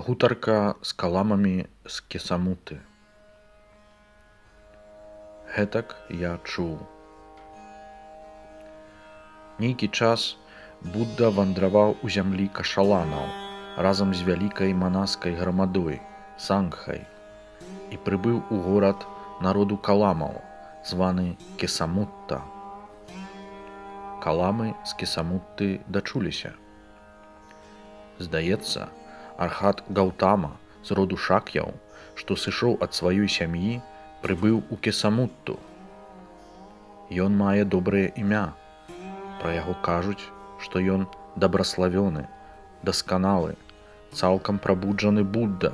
Гутарка з каламамі з Кесамуты. Гэтак я чуў. Нейкі час Будда вандраваў у зямлі кашаланаў разам з вялікай манаскай грамадой, сангхай, і прыбыў у горад народу каламаў, званы Кесамутта. Каламы з Кесамутты дачуліся. Здаецца, архат Гаўтама з роду Шак'яў, што сышоў ад сваёй сям'і, прыбыў у Кесамутту. Ён мае добрае імя. Пра яго кажуць, што ён дабраславёны, дасканалы, цалкам прабуджаны Будда.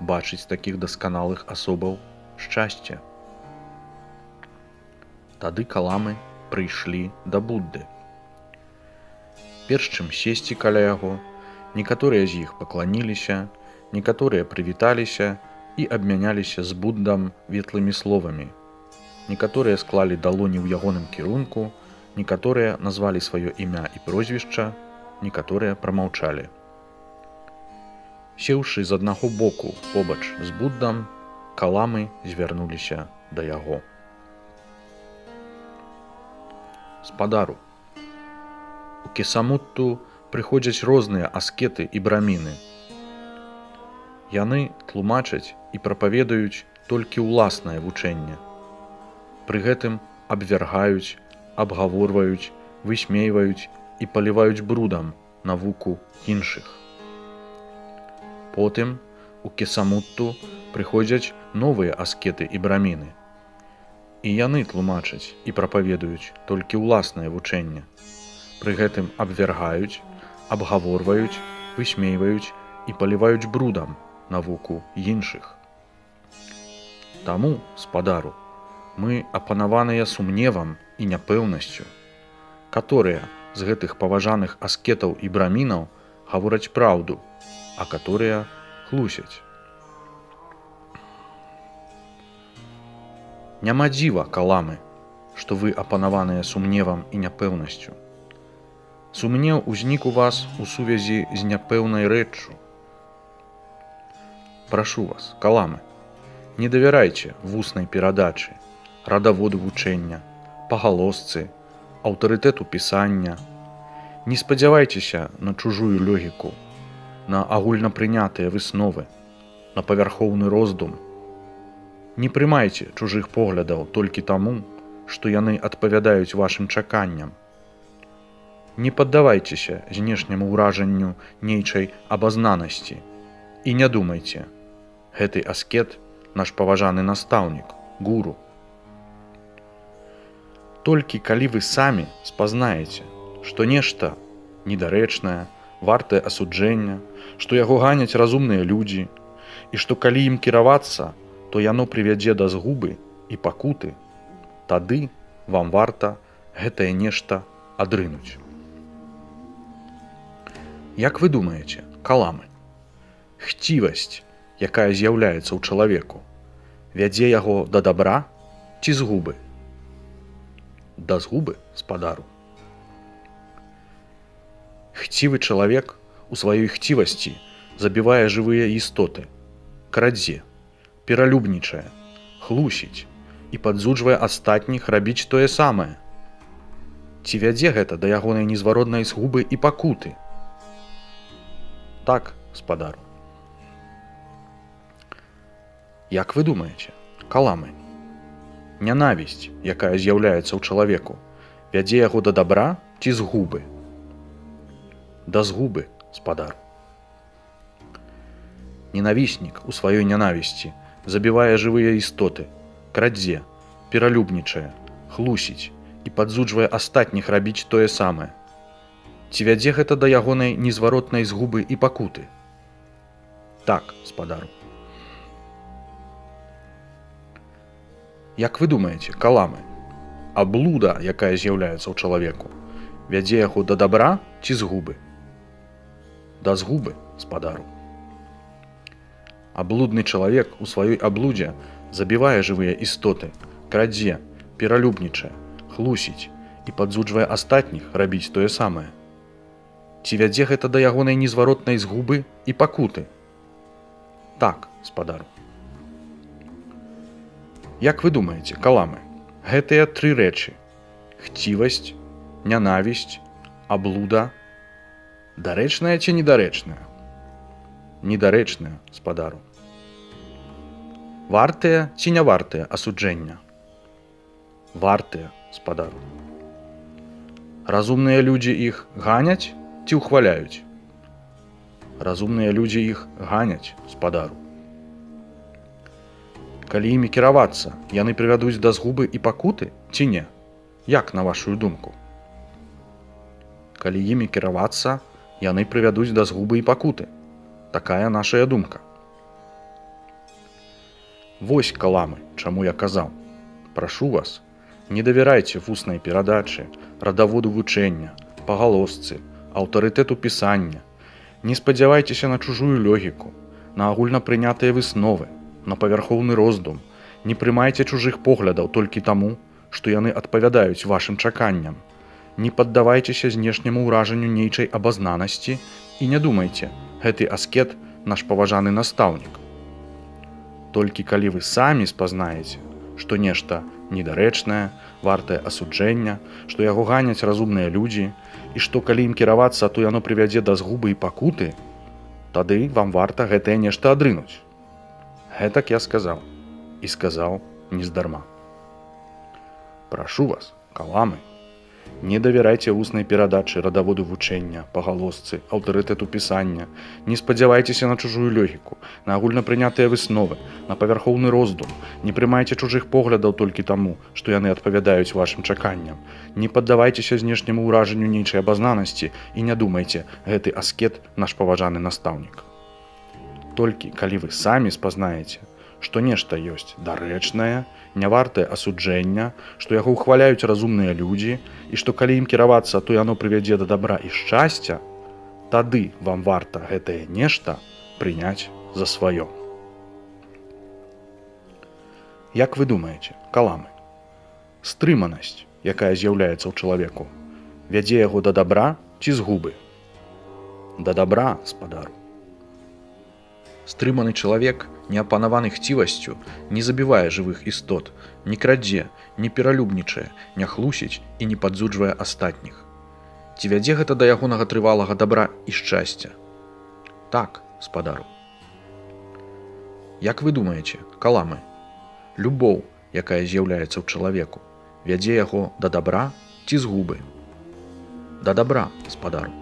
Бачыць такіх дасканалых асобаў шчасце. Тады каламы прыйшлі да Будды. Перш чым сесці каля яго, некаторыя з іх пакланіліся, некаторыя прывіталіся і абмяняліся з Буддам ветлымі словамі. Некаторыя склалі далоні ў ягоным кірунку, некаторыя назвалі сваё імя і прозвішча, некаторыя прамаўчалі. Сеўшы з аднаго боку побач з Буддам, каламы звярнуліся да яго. Спадару, у Кесамутту прыходзяць розныя аскеты і браміны. Яны тлумачаць і прапаведаюць толькі ўласнае вучэнне. Пры гэтым абвяргаюць, абгаворваюць, высмейваюць і паліваюць брудам навуку іншых. Потым у Кесамутту прыходзяць новыя аскеты і браміны. І яны тлумачаць і прапаведуюць толькі ўласнае вучэнне. Пры гэтым абвяргаюць, абгаворваюць, высмейваюць і паліваюць брудам навуку іншых. Таму, спадару, мы апанаваныя сумневам і няпэўнасцю, каторыя з гэтых паважаных аскетаў і брамінаў гавораць праўду, а каторыя хлусяць. Няма дзіва, каламы, што вы апанаваныя сумневам і няпэўнасцю. Сумнеў узнік у вас у сувязі з няпэўнай рэччу. Прашу вас, каламы, не давярайце вуснай перадачы, радаводу вучэння, пагалосцы, аўтарытэту пісання. Не спадзявайцеся на чужую логіку, на агульнапрынятыя высновы, на павярхоўны роздум. Не прымайце чужых поглядаў толькі таму, што яны адпавядаюць вашым чаканням. Не паддавайцеся знешняму ўражанню нейчай абазнанасці і не думайце: гэты аскет наш паважаны настаўнік, гуру. Толькі калі вы самі спазнаеце, што нешта недарэчнае, вартае асуджэння, што яго ганяць разумныя людзі, і што калі ім кіравацца, то яно прывядзе да згубы і пакуты, тады вам варта гэтае нешта адрынуць. Як вы думаеце, каламы, хцівасць, якая з'яўляецца ў чалавеку, вядзе яго да дабра ці згубы? Да згубы, спадару. Хцівы чалавек у сваёй хцівасці забівае жывыя істоты, крадзе, пералюбнічае, хлусіць і падзуджвае астатніх рабіць тое самае. Ці вядзе гэта да ягонай незваротнай згубы і пакуты? Так, спадару. Як вы думаеце, каламы, нянавісць, якая з'яўляецца ў чалавеку, вядзе яго да дабра ці згубы? Да згубы, спадару. Ненавіснік у сваёй нянавісці забівае жывыя істоты, крадзе, пералюбнічае, хлусіць і падзуджвае астатніх рабіць тое самае. Ці вядзе гэта да ягонай незваротнай згубы і пакуты? Так, спадару. Як вы думаеце, каламы, аблуда, якая з'яўляецца ў чалавеку, вядзе яго да дабра ці згубы? Да згубы, спадару. Аблудны чалавек у сваёй аблудзе забівае жывыя істоты, крадзе, пералюбнічае, хлусіць і падзуджвае астатніх рабіць тое самае. Ці вядзе гэта да ягонай незваротнай згубы і пакуты? Так, спадару. Як вы думаеце, каламы, гэтыя тры рэчы: хцівасць, нянавісць, аблуда, дарэчная ці недарэчная? Недарэчная, спадару. Вартыя ці не вартыя асуджэння? Вартыя, спадару. Разумныя людзі іх ганяць ці ўхваляюць? Разумныя людзі іх ганяць, спадару. Калі імі кіравацца, яны прывядуць да згубы і пакуты ці не? Як на вашую думку? Калі імі кіравацца, яны прывядуць да згубы і пакуты. Такая нашая думка. Вось, каламы, чаму я казаў. Прашу вас, не давярайце вуснай перадачы, радаводу вучэння, пагалосцы, аўтарытэту пісання. Не спадзявайцеся на чужую логіку, на агульнапрынятыя высновы, на павярхоўны роздум. Не прымайце чужых поглядаў толькі таму, што яны адпавядаюць вашым чаканням. Не паддавайцеся знешняму ўражанню нейчай абазнанасці і не думайце: гэты аскет наш паважаны настаўнік. Толькі калі вы самі спазнаеце, што нешта недарэчнае, вартае асуджэння, што яго ганяць разумныя людзі, і што калі ім кіравацца, то яно прывядзе да згубы і пакуты, тады вам варта гэтае нешта адрынуць. Гэтак я сказаў, і сказаў нездарма. Прашу вас, каламы, не давярайце вуснай перадачы, радаводу вучэння, пагалосцы, аўтарытэту пісання, не спадзявайцеся на чужую логіку, на агульнапрынятыя высновы, на павярхоўны роздум, не прымайце чужых поглядаў толькі таму, што яны адпавядаюць вашым чаканням, не паддавайцеся знешняму ўражанню нейчай абазнанасці і не думайце: гэты аскет наш паважаны настаўнік. Толькі калі вы самі спазнаеце, што нешта ёсць дарэчнае, не вартае асуджэння, што яго ўхваляюць разумныя людзі і што калі ім кіравацца, то яно прывядзе да дабра і шчасця, тады вам варта гэтае нешта прыняць за сваё. Як вы думаеце, каламы, стрыманасць, якая з'яўляецца ў чалавеку, вядзе яго да дабра ці згубы? Да дабра, спадару. Стрыманы чалавек, не апанаваны хцівасцю, не забівае жывых істот, не крадзе, не пералюбнічае, не хлусіць і не падзуджвае астатніх. Ці вядзе гэта да ягонага трывалага дабра і шчасця? Так, спадару. Як вы думаеце, каламы, любоў, якая з'яўляецца ў чалавеку, вядзе яго да дабра ці згубы? Да дабра, спадару.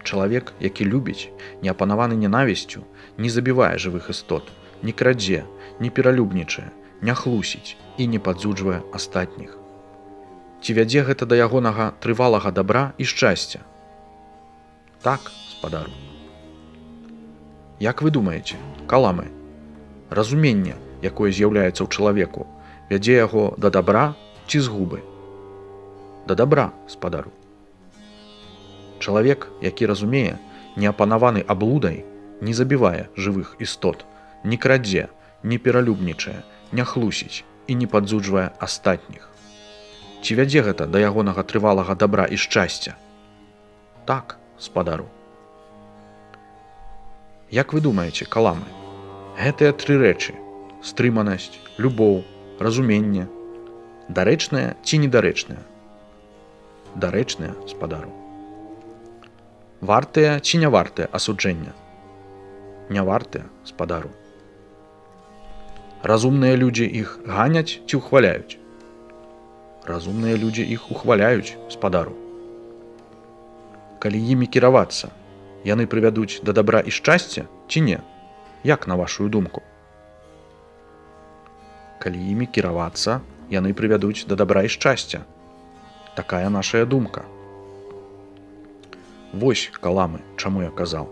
Чалавек, які любіць, не апанаваны нянавісцю, не забівае жывых істот, не крадзе, не пералюбнічае, не хлусіць і не падзуджвае астатніх. Ці вядзе гэта да ягонага трывалага дабра і шчасця? Так, спадару. Як вы думаеце, каламы, разуменне, якое з'яўляецца ў чалавеку, вядзе яго да дабра ці згубы? Да дабра, спадару. Чалавек, які разумее, не апанаваны аблудай, не забівае жывых істот, не крадзе, не пералюбнічае, не хлусіць і не падзуджвае астатніх. Ці вядзе гэта да ягонага трывалага дабра і шчасця? Так, спадару. Як вы думаеце, каламы, гэтыя тры рэчы: стрыманасць, любоў, разуменне, дарэчныя ці недарэчныя? Дарэчныя, спадару. Вартыя ці не вартыя асуджэння? Не вартыя, спадару. Разумныя людзі іх ганяць ці ўхваляюць? Разумныя людзі іх ухваляюць, спадару. Калі імі кіравацца, яны прывядуць да дабра і шчасця ці не? Як на вашую думку? Калі імі кіравацца, яны прывядуць да дабра і шчасця. Такая нашая думка. Вось, каламы, чаму я казаў.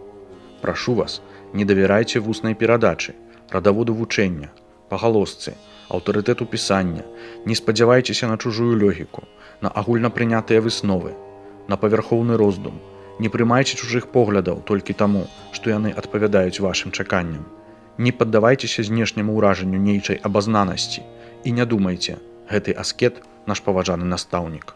Прашу вас, не давярайце вуснай перадачы, радаводу вучэння, пагалосцы, аўтарытэту пісання, не спадзявайцеся на чужую логіку, на агульнапрынятыя высновы, на павярхоўны роздум, не прымайце чужых поглядаў толькі таму, што яны адпавядаюць вашым чаканням. Не паддавайцеся знешняму ўражанню нейчай абазнанасці і не думайце: гэты аскет наш паважаны настаўнік.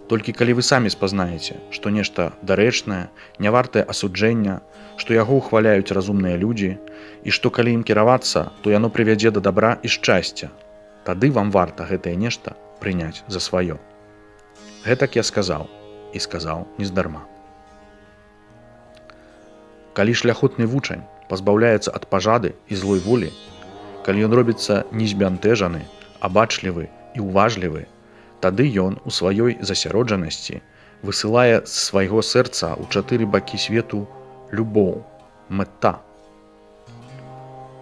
Толькі калі вы самі спазнаеце, што нешта дарэчнае, не вартае асуджэння, што яго ўхваляюць разумныя людзі, і што калі ім кіравацца, то яно прывядзе да дабра і шчасця, тады вам варта гэтае нешта прыняць за сваё. Гэтак я сказаў, і сказаў нездарма. Калі шляхотны вучань пазбаўляецца ад пажады і злой волі, калі ён робіцца незбянтэжаны, абачлівы і ўважлівы, тады ён у сваёй засяроджанасці высылае з свайго сэрца ў чатыры бакі свету любоў, мэта.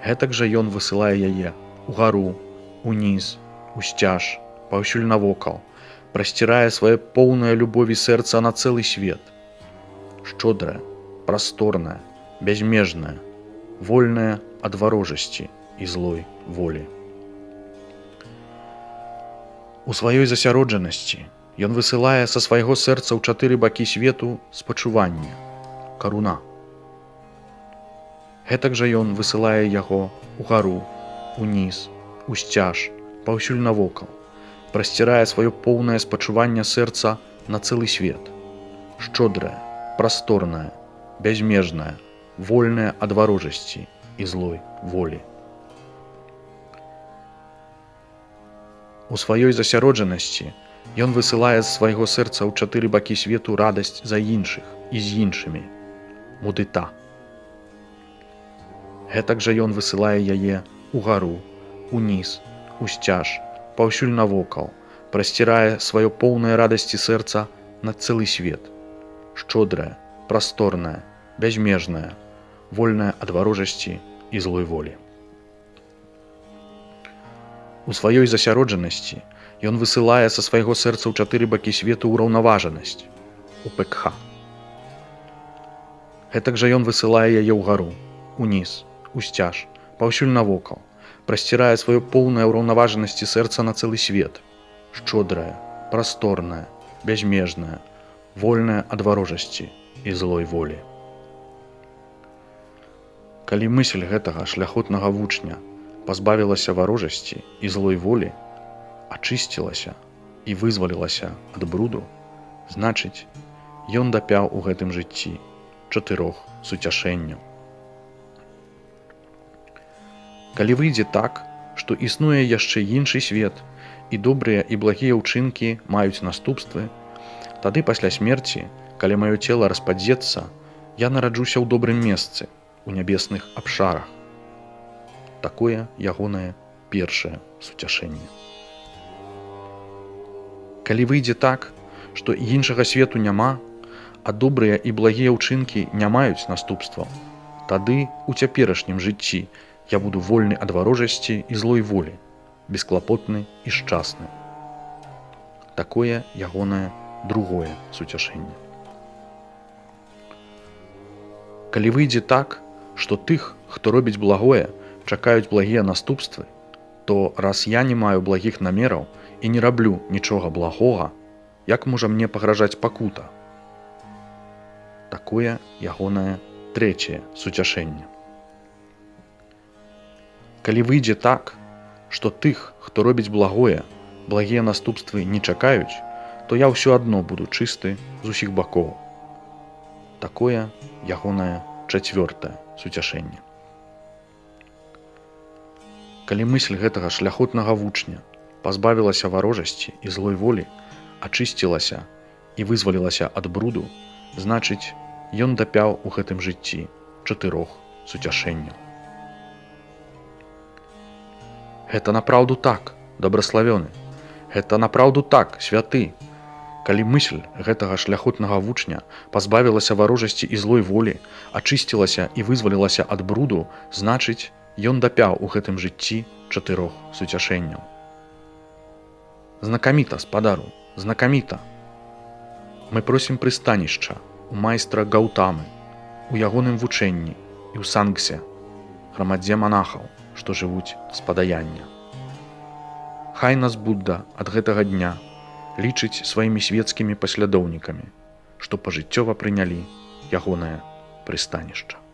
Гэтак жа ён высылае яе угару, уніз, усцяж, паўсюль навокал, прасцірае сваё поўнае любові сэрца на цэлы свет. Шчодрае, прасторнае, бязмежнае, вольнае ад варожасці і злой волі. У сваёй засяроджанасці ён высылае са свайго сэрца ў чатыры бакі свету спачуванне, каруна. Гэтак жа ён высылае яго угару, уніз, усцяж, паўсюль навокал, прасцірае сваё поўнае спачуванне сэрца на цэлы свет. Шчодрае, прасторнае, бязмежнае, вольнае ад варожасці і злой волі. У сваёй засяроджанасці ён высылае з свайго сэрца ў чатыры бакі свету радасць за іншых і з іншымі, мудыта. Гэтак жа ён высылае яе угару, уніз, усцяж, паўсюль навокал, прасцірае сваё поўнае радасці сэрца на цэлы свет. Шчодрае, прасторнае, бязмежнае, вольнае ад варожасці і злой волі. У сваёй засяроджанасці ён высылае са свайго сэрца ў чатыры бакі свету ўраўнаважанасць, упекха. Гэтак жа ён высылае яе ўгару, уніз, усцяж, паўсюль навокал, прасцірае сваё поўнае ўраўнаважанасці сэрца на цэлы свет, шчодрае, прасторнае, бязмежнае, вольнае ад варожасці і злой волі. Калі мысль гэтага шляхотнага вучня пазбавілася варожасці і злой волі, ачысцілася і вызвалілася ад бруду, значыць, ён дапяў у гэтым жыцці чатырох суцяшэнняў. Калі выйдзе так, што існуе яшчэ іншы свет, і добрыя і благія ўчынкі маюць наступствы, тады пасля смерці, калі маё цела распадзецца, я нараджуся ў добрым месцы, у нябесных абшарах. Такое ягонае першае суцяшэнне. Калі выйдзе так, што іншага свету няма, а добрыя і благія ўчынкі не маюць наступстваў, тады ў цяперашнім жыцці я буду вольны ад варожасці і злой волі, бесклапотны і шчасны. Такое ягонае другое суцяшэнне. Калі выйдзе так, што тых, хто робіць благое, чакаюць благія наступствы, то раз я не маю благіх намераў і не раблю нічога благога, як можа мне пагражаць пакута? Такое ягонае трэцяе суцяшэнне. Калі выйдзе так, што тых, хто робіць благое, благія наступствы не чакаюць, то я ўсё адно буду чысты з усіх бакоў. Такое ягонае чацвёртае суцяшэнне. Калі мысль гэтага шляхотнага вучня пазбавілася варожасці і злой волі, ачысцілася і вызвалілася ад бруду, значыць, ён дапяў у гэтым жыцці чатырох суцяшэнняў. Гэта напраўду так, дабраславёны. Гэта напраўду так, святы. Калі мысль гэтага шляхотнага вучня пазбавілася варожасці і злой волі, ачысцілася і вызвалілася ад бруду, значыць, ён дапяў у гэтым жыцці чатырох суцяшэнняў. Знакаміта, спадару, знакаміта. Мы просім прыстанішча у майстра Гаутамы, у ягоным вучэнні і ў сангсе, грамадзе манахаў, што жывуць з падаяння. Хай нас Будда ад гэтага дня лічыць сваімі свецкімі паслядоўнікамі, што пажыццёва прынялі ягонае прыстанішча.